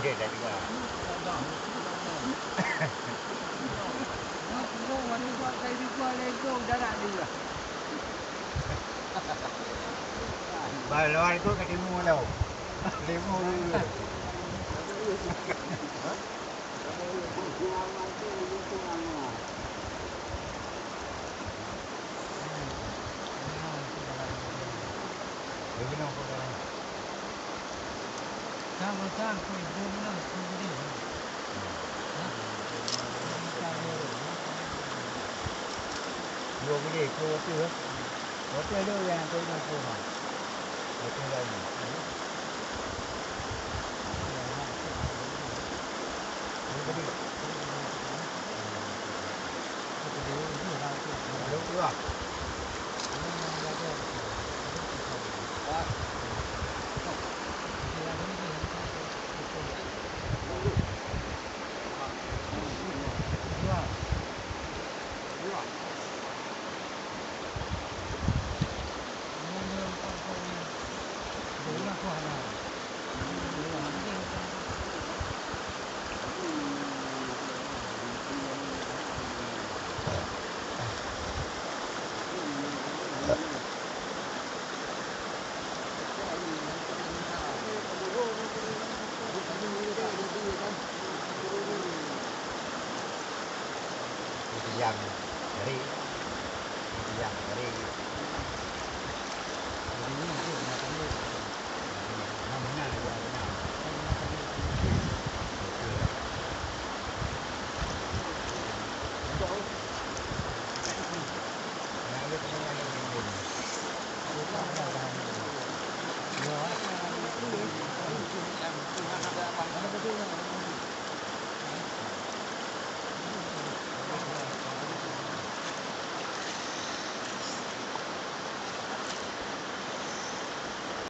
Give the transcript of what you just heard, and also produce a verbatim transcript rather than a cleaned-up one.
Dia dah dua. Balon tu ka timu tau. Timu dulu. Dua boleh, dua tu, eh. Dua tu ada yang tu, tu, tu, ha. Dua tu lain. Yang dari